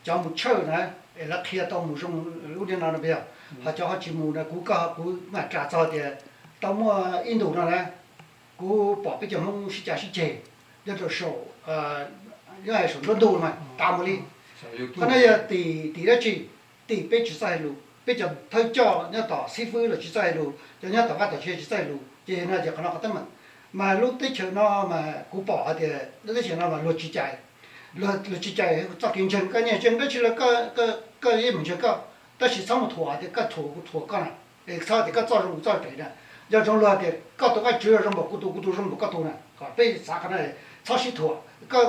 cov mus tshawj na, es lawv qhia tau mus zoo lub niag no no yog, ho cov ho tsis mus na, kuv ko kuv mam ras txog tias tau muaj ib ntus no na, kuv pom peb cov Hmoob sib cav sib ceg nyob rau saum, nyob hais saum nruab ntug mas tas mus li. Qhov no yog tim, tim dab tsi? Tim peb tsis txawj hais lus, peb cov thawj coj nyob tom xib fwb los tsis txawj hais lus, cov nyob tom vaj tom tsev tsis txawj hais lus, ces no ces qhov no qhov teeb meem. Mas lub teb chaws no mas kuv pom hais tias lub teb chaws no mas luag tsis cais, luag tsis cais txoj kev ntseeg. Koj nyiam ntseeg dab tsi los koj yeej mus ntseeg koj, tab sis txhob mus thuam tias koj thuam kuv thuam koj na, es txhob tias koj txoj zoo kuv txoj phem na. Nco ntsoov luag tias koj tus Vajtswv zoo npaum kuv tus, kuv tus zoo npaum koj tus na, kom peb xav qhov no, txhob sib thuam. Koj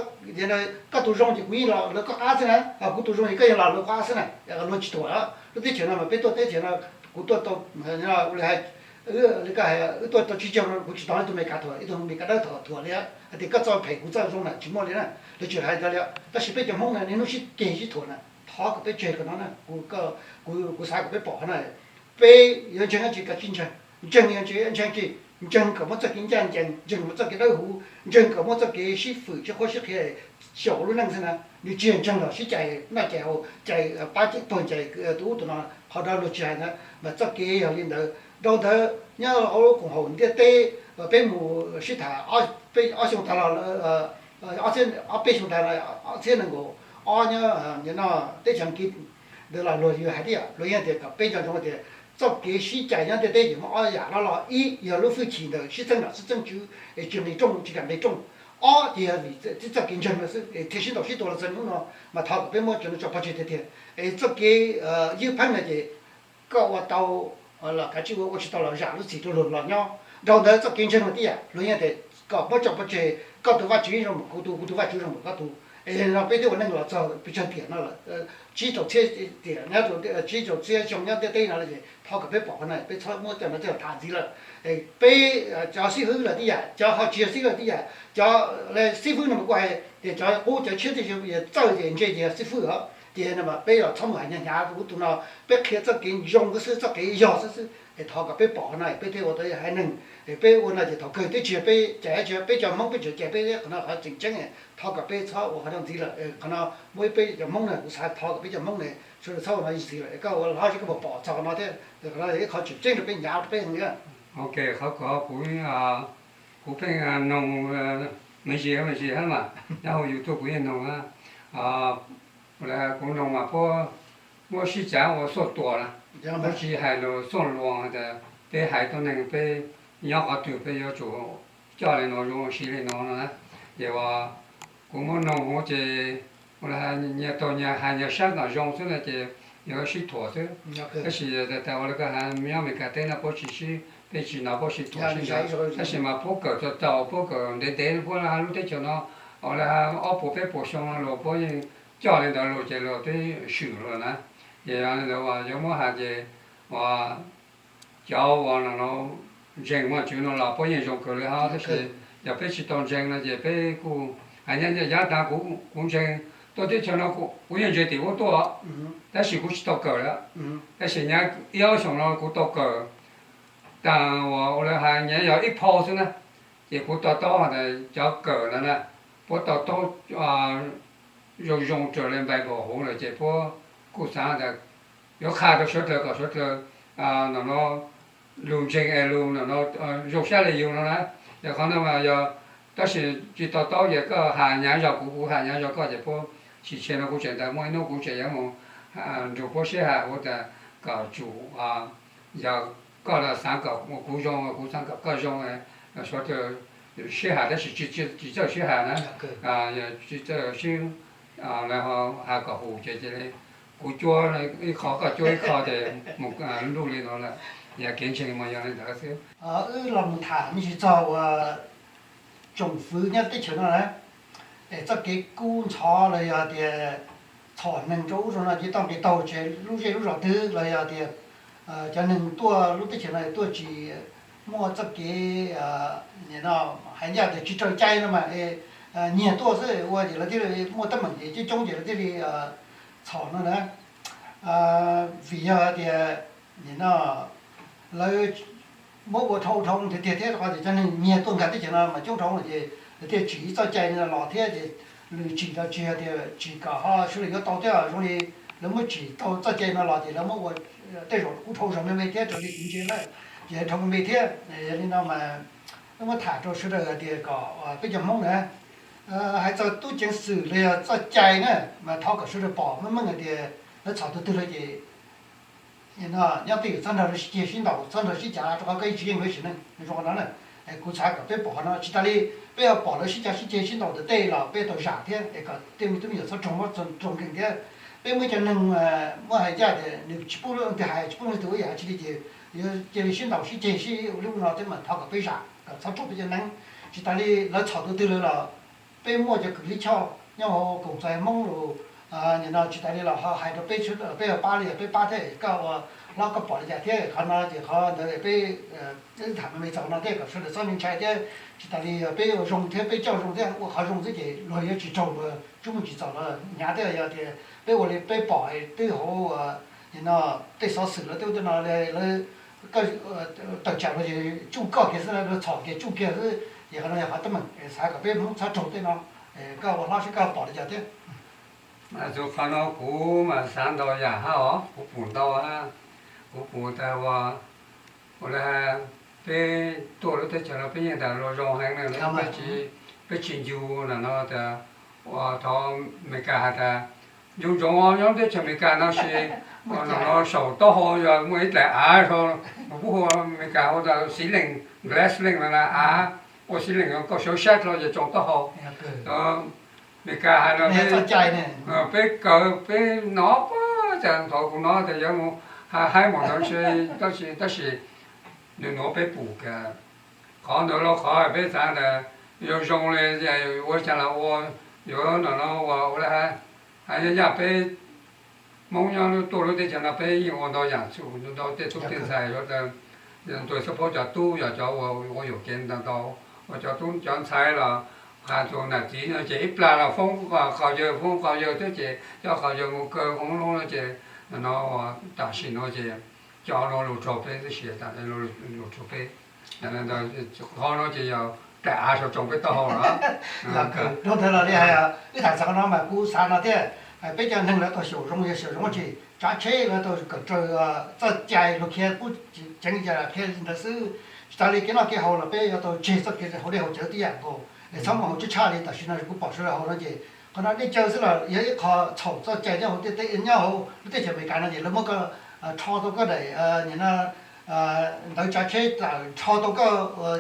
tus zoo ces kuv yeej los lawv koj qab xwb na, kuv tus zoo ces koj yeej los lawv koj qab xwb na, luag tsis thuam. Lub teb chaws no mas peb tuaj teb chaws no, kuv tuaj tau, li hais, li koj hais wb tuaj tau tsib caug no kuv tsis tau ib tug Amelikas thuam, ib tug Amelikas dawb thuam li, hais tias koj txoj phem kuv txoj zoo na tsis muaj li na, lawv tsis hais cov li. Tab sis peb cov Hmoob na niaj hnub sib ceg sib thuam na, thov kom peb tseg qhov no na, kuv, kuv xav kom peb pom qhov no. Peb yuav ntseeg dab tsi koj tsis ntseeg, ntseeg yuav ntseeg, ntseeg tsis ntseeg kom muaj txoj kev ncaj ncees, ntseeg kom muaj txoj kev dawb huv, ntseeg kom muaj txoj kev sib fwm sib qhuab sib qhia xyaum lub neej xwb na. Nws tsis yog ntseeg los sib cais noj cais haus, cais pab cais pawg cais tus ub tus no, qhov no luag tsis hais na. Mas txoj kev yog li ntawd, rau ntawd nyob hauv koom haum ntiaj teb, peb mus sib tham peb ob xyoo tas los, ob peb xyoo tas, ob txhiab nees nkaum ob nyob no teb chaws Askiv ntawd los luag yog hais tib yam, luag yeej tias kom peb nco ntsoov tias txoj kev sib cais nyob ntiaj teb ces muaj ob yam no los, ib yog lub hwj chim ntawm sib txheeb nom sib txheeb tswv es tsis nqis rooj tsis kam nqis rooj, ob ces yog vim txoj kev ntseeg no xwb thiaj sib ntaus sib tua los txog hnub no. Mas thov kom peb muab cov no tso pov tseg tiag tiag, es txoj kev ywj pheej no ces koj ua tau los kav tsij ua, ua tsis tau los zam lub txim rau luag los nyob. Rau ntawd txoj kev ntseeg no tib yam, luag yeej tias kom muab tso pov tseg, koj tus Vajtswv zoo npaum kuv tus, kuv tus Vajtswv zoo npaum koj tus, es no peb twb ua neej los txog pes tsawg tiam no lawm, tsib rau txhiab tiam nyob, tsib rau txhiab xyoo nyob ntiaj teb no lawm ces thov kom peb pom qhov no, peb txhob muab cov no coj tham ntxiv lawm. Peb cov xib hwb los tib yam, cov ho tsis yog xib hwb los tib yam, cov xib fwb no mas kuv hais tias cov qub cov tshiab txawj ces ntse ces yog xib fwb os, ces no mas peb los txhob mus hais hnyav hnyav tus ub tus no, peb qhia txoj kev zoo xwb, txoj kev yog xwb xwb, es thov kom peb pom qhov no peb thiaj ua tau haiv neeg. Peb ua no ces thaum kawg twb tsis yog peb cais, tsis yog peb cov Hmoob peb tseem cais peb, qhov no qhov tseem ceeb, thov kom peb txhob ua qhov no ntxiv lawm. Qhov no muaj ib peb cov Hmoob na, kuv xav thov kom peb cov Hmoob ne sawv daws txhob ua no ntxiv lawm, koj ua los ho tsis koj puas pom txog qhov no thiab, qhov no yog ib qhov tseem ceeb rau peb hnyav rau peb heev li. Ok, qhov ko kuv, kuv pheej noog me ntsis me ntsis thiab mas nyob hauv YouTube kuv yeej noog na. Kuv noog mas puab muab sib cav ua xuaj tuam na, puab tsis hais lus xuaj luas tas peb hais tuab neeg peb nyob qhov twg peb yuav tsum coj li no zoo siv li no no na. Ces uas kuv muab noog ces ua li nyias tau nyias hais nyias sab kom zoo xwb no ces yuav sib thuam xwb. Tab sis tas ua li koj hais nyob Amelikas teb no puab tsis sib, peb tsis hnov puab sib thuam sib ntawd, tab sis mas puab kawm tau tau, puab kawm ntev ntev puab lub teb chaws no, ua li ob puas peb puas xyoo no los puab yeej coj li ntawd los ces los twb swm lawm na. Ces yog li ntawd uas yuav muab hais ces uas cov uas no ntseeg Vajtswv no los puab yeej zoo kawg li hos, tab sis yog peb tsis tau ntseeg no ces peb kuj hais nyob yav tas kuv ntseeg tuaj teb chaws no kuv yeej ntseeg tim ub tuaj, tab sis kuv tsis tau kawm lawm. Tab sis nyob ib ob xyoos no kuv tau kawm tas uas ua li hais nyias yog ib phau xwb na, ces kuv to taub tas cov kawm ntawd na puab to taub zoo zoo raws li Bible huv lawm ces puab kuj xav tas yuav qha rau sawv daws kom sawv daws no lus ntseeg es lus no zoo sab li yus no na. Yog qhov no mas yog, tab sis tsis to taub ces koj has nyav zog kuv, kuv has nyav zog koj ces puab sim tshe no kuv tseem tas muaj ib hnub kuv tseem yuav mus nrug puab sib has ua tas kom tsum, yog koj los xav kom kuv zoo, kuv xav kom koj zoo, sawv daws sib has tab sis tsis txawj sib has na, tsis txawj sib has kom hum ces cia li kuv cuab ib qho koj cuab ib qho ces mus nruj li no lawm. Yog kev ntseeg mas yog li ntawd xwb. Wb los mus tham me ntsis txog uas tsoom fwv nyob teb chaws no na, es txoj kev kub ntxhov los yog tias txhom neeg rau ub rau no ces tau nqis taug tsev lub zej lub zos twg los yog tias cov neeg tuaj lub teb chaws no tuaj tsis muaj txoj kev, no hais ncaj tias tsis raws cai no mas nyiag tuaj xwb ua ces lawv thiaj li muaj teeb meem ces coob coob ces lawv thiaj li txhom no na. Vim yog tias nim no lawv muab ua dhau dhau tiag tiag thiab rau qhov tias cov neeg nyiag tuaj nkag teb chaws no mas coob dhau ces lawv thiaj tsim ib txoj cai no los thiab ces lwm tsim los tsis hais tias tsim kom ho sawv daws yuav tau thiab, zoo li lawv muab tsim tau txoj cai no los ces lawv muab ua tej zaum kuj dhau zog me me thiab raws li kuv ntsia na, ces dhau me me thiab. Yog li no mas muab tham rau sawv daws hais tias kom peb cov Hmoob na, hais txog tub ceev xwm los yog txoj cai na, mas thov kom sawv daws pom meej meej hais tias lawv txhom tus twg lawm ces nyob twj ywm txhob nrog lawv sib ceg sib ntaus, txhob nrog sib cav, rau qhov koj yeej tsis yeej lawv sim neej zoo no na. Kuv xav kom peb pom qhov no, tsis tas li peb yuav pom lawv sib cav sib ceg sib ntaus ntawm tej los peb tau zam thiab, es kom tej me tub me nyuam txhob raug mob raug nkeeg thiab. Peb muaj cov neeg muab hais ncaj tias nws tsis pub leej twg hais, tsis pub leej twg ua yam dab tsi li ces yuav cia li sib ntaus sib ceg sib ua li ub no thiab, mas thov kom peb zam kom txhob raug peb cov neeg. Tsis tas li lawv txhom tus twg lawm los peb muaj cov kws lij choj nyob hauv koom txais Hmoob los, nim no tsis tas li los ho hais rau peb, peb pab li, yog peb pab thiab, koj ua hlob koj pom li cas thiab, qhov no ces qhov ntawd peb tham me me txog no thiab kom sawv daws txhob ntshai thiab. Tsis tas li peb ua zoo thiab peb coj zoo thiab ua qhov zoo xwb ces luag yuav tsis raug luag tsuj mus tsis txog los hnyav thiab. Yog tias peb ua li peb pom twb hauv nim no tej xov xwm lawv twb ua tej no lawv tawm tsam los tsuj koj kiag xwb, lawv txhom kiag tsuj kiag xwb. Ces qhov no yog qhov teeb meem, xav kom peb Hmoob txhob raug tej no. Koj ua hlob seb koj pom li cas thiab. Mas tus qhov no kuv mas xav ntau yam hab os, kuv pum ntau hab. Kuv pum tas ua, ua li peb tuaj lub teb chaws no peb yeej tas luag zoo heev na, peb tsis ncu na no tas ua thov Amelikas has tas ncu ntsoov nyob lub teb chaws Amelikas no sis no saum taub hau yog muaj ib dlaim av, kuv pub hu Amelikas hu tas xi leej, glass ceiling no na, av ua xi leej, koj sawv sab hlo ces tsoo taub hau. Amelikas hais no peb kaw peb no, cas thaum kuv no tas yuav mus haib mus ntawd ntshe, tab sis nws nuav peb pum kiag qhov ntawd los qhov peb xav tas yuav zoo li ua cas los ua, yuav no no ua ua li hab. Hais yaj peb Hmoob nyob tuaj lub teb chaws no peb yeej ua ntau yam txhum ntau tej tub tej ntxhais, tuaj xub phob cov tub yog cov ua yuam kev ntau ntau, ua cov tub cov ntxhais los has tus nam txiv no ces ib plag los foob qos yawg, foob qos yawg thiab ces coj qos yawg mus kaw hoob lub no ces no tam sim no ces cov no lug rau peb tib si, lug rau peb. Qhov no ces yog dlaim av sau tsoo peb taub hau lawm. Dhau ntawd los li hais, wb tham txog qhov no mas kuv xav no thiab, peb cov neeg lawv tau xyaum zoo yog xyaum zoo tsis tsav tsheb lawv tau kom raws txoj cai lug khiav pub ceev, yog khiav li ntawd xwb. Tsis tas li kev noj kev haus los peb yuav tau tseg txoj kev haus dej haus cawv tib yam nkaus, es txhob mus haus tshaj tshaj li tam sim no kuv pom sawv daws haus no ces qhov no dej cawv xwb los yog ib qho txhaum txoj cai nyob hauv teb, nyob hauv lub teb chaws Amelikas no ces lawv muab koj rho tau koj daim nim no ntawv tsav tsheb, rho tau koj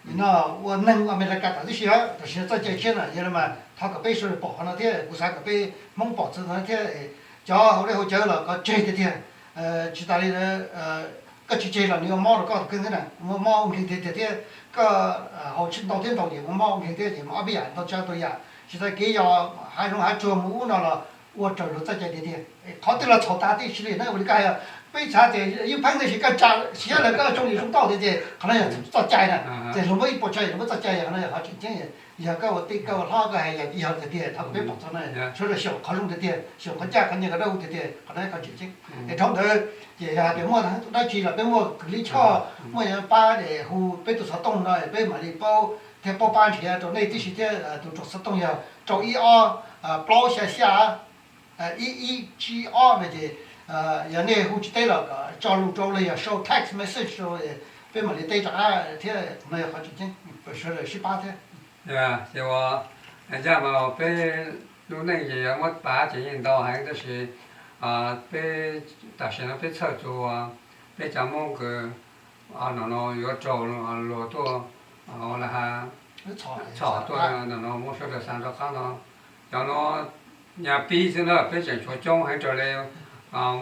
nim no ua neeg Amelikas tawm tib si. Tam sim no txoj cai tshiab na, yog li mas thov kom peb sawv daws pom qhov no thiab kuv xav kom peb Hmoob pom txog no thiab, cov haus dej haus cawv los koj tseg tiag tiag. Tsis tas li koj tsis tseg los nws yuav mob rau koj tus kheej thiab na, mob ua nkeeg tiag tiag thiab. Koj haus tsheb ntau thiab ntau ces mus mob ua nkeeg thiab ces mus ob peb yam ntau tsav ntau yam. Tsis tas kev yog hav zoov hav tsuag mus ub no los ua raws luag txoj cai tiag tiag. Qhov twg los txhaum tas tib si li na, ua li koj hais, peb xav tias yeej pheej tab sis koj tsa siab lawm koj tsoo yim zoo tauj tiag ces qhov no yog txoj cai na. Ces luag muab ib puas tsav yog luag muab txoj cai, qhov no yog qhov tseem ceeb. Yog koj ua tij koj ua hlob koj hais yog yog tiag tiag, thov kom peb pom txog no sawv daws xyaum qhov zoo tiag tiag, xyaum qhov ncaj qhov ncees kom dawb huv tiag tiag, qhov no yog qhov tseem ceeb. Es dhau ntawd ces yog hais tias muaj dab tsi los peb muaj kws lij choj, muaj pab es hu peb tus xov tooj no peb mam li paub thiab paub pab nrhiav rau nej tib si thiab. Tus rau xov tooj yog rau ib ob plaub xya xya ib ib tsib ob no ces yog nej hu tsis teb los kom tso lus rau los yog sau text message rau, peb mam li teb rov qab thiab. No yog qhov tseem ceeb, sawv daws sib pab thiab. Ces ua ncaj mas peb lub neej ces yuav muab pav ces yeej ntau heev tab sis peb tam sim no peb txhawj txug peb cov Hmoob kws no no yuav raug luag tuaj ua li has txhom tuaj no no muab sawv daws xav rov qab no. Cov no nyaj pib xwb na peb tseem tshuav coob heev raws li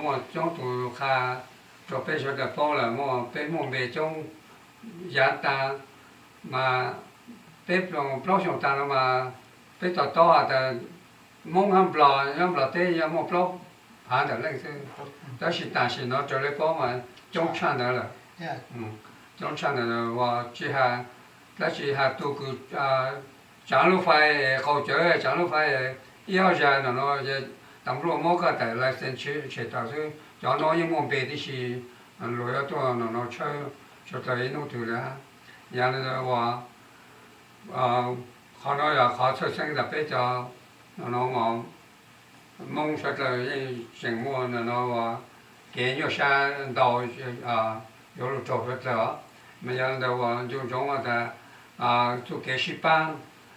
muaj coob tus qha rau peb sawv daws paub lawm, muaj peb muaj npe coob yav tas mas peb plaub xyoos tas no mas peb to taub has tas Hmoob hab Nplog nyob Nplog teb yog muaj plaub phav ntawm leej xwb, tab sis tam sim no raws li paub mas coob tshaj ntawd lawm. Coob tshaj ntawd ua tsis has, tab sis has tus kws tsaav lub fais qaug cawv, tsaav lub fais ib ob zag no no, tas npluaj muab koj daim license tshem tawm xwb. Cov no yeej muaj npe tib si, luag yuav tuaj no no tshawb tshawb tau ib hnub twg li. Yog li ua qhov no yog qhov txhawj xeeb ntawm peb cov no no Hmoob sawv daws yeej tseem muaj no no kev nyuaj sab ntau yuav luag raug sawv daws os. Mas yog li ntawd uas nco ntsoov tas txuj kev sib pab,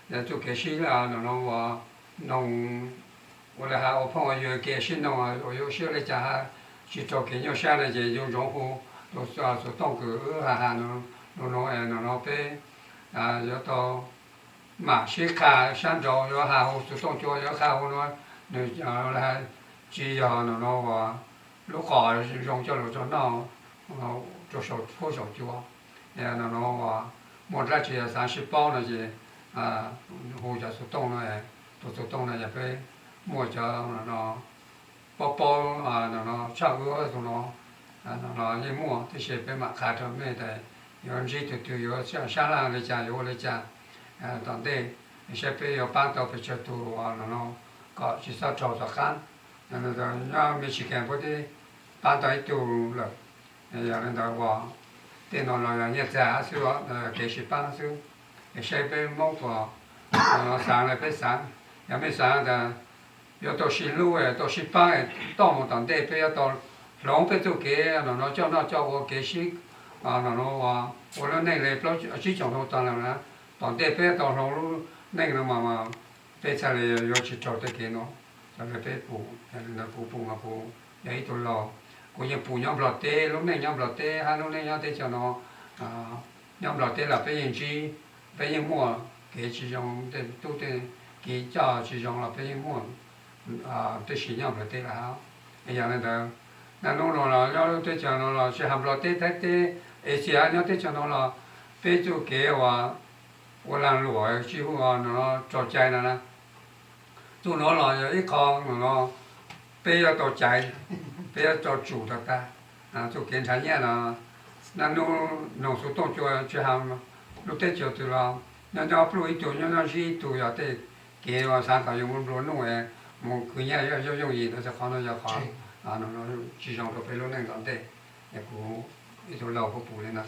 yog txuj kev sib no no uas noog ua li has ua phooj ua ywg kev sib noog uas yuav sib ua li cas ha, tsis raug kev nyuaj sab no ces nco ntsoov hu tus xov tooj kws wb has has no no no peb yuav tau mam sib qha sab nraud yuav has hu xov tooj cua yuav qha hu no nws tsis yog no no uas lub qos zoo coj los tso noj rau saum huab saum cua. No no uas muaj dab tsi xav sib paub no ces hu cov xov tooj no, tus xov tooj no yog peb muaj cov no paub paub no no tshaj wb tus no no yeej muaj, tab sis peb mam qha rau mej tas yuav ntsib tus twg yuav sab laj li cas yuav ua li cas tom ntej, saib peb yuav pab tau pes tsawg tus no no kom tsis txhob raug tom qab. Nyob Michigan puab twb pab tau ib tug lawm. Yog li ntawd uas tej no los yog nyiaj txiag xwb, kev sib pab xwb. Es saib peb Hmoob puas xaav li peb xaav. Yog mej xaav tas yuav tau sib hlub tau sib pab, toj mus tom ntej peb yuav tau hloov peb txuj kev no no coj noj coj ua kev sib no no ua lub neej li plaub tsib caug xyoo tag lawm na. Tom ntej peb yuav tau hloov lub neej no mas peb txhaj li yuav tsis raug tej kev no. Yog li peb pum, yog li ntawd kuv pum mas kuv yog ib tug laug, kuv yeej pum nyob Nplog teb, lub neej nyob Nplog teb hab lub neej nyob teb chaws no. Nyob Nplog teb los peb yeej ntsib, peb yeej muaj kev tsis zoo, tej tub tej kiv coj tsis zoo los peb yeej muaj, tab sis nyob Nplog teb lawm hab. Yog li ntawd, naj nub no los nyob lub teb chaws no los tsis has Nplog teb, Thaib teb, Asia nyob teb chaws no los peb txuj kev uas ua lag luam tsis hu no no tso cai no na. Txuj no los yog ib qho no no peb yuav tau caiv, peb yuav tau tsum rau tag. Txuj kev nrhav nyiaj no, naj nub noog xov tooj cua tsis has lub teb chaws twg los nyob nyob pluj ib tug nyob nyob ntsib ib tug yog tej kev uas xaav kom yuav mus nplua nuj mus khwv nyiaj yooj yooj yim ntawd, qhov no yog qhov tsis zoo rau peb lub neej tom ntej. Es kuv ib tug laug kuv pum li no.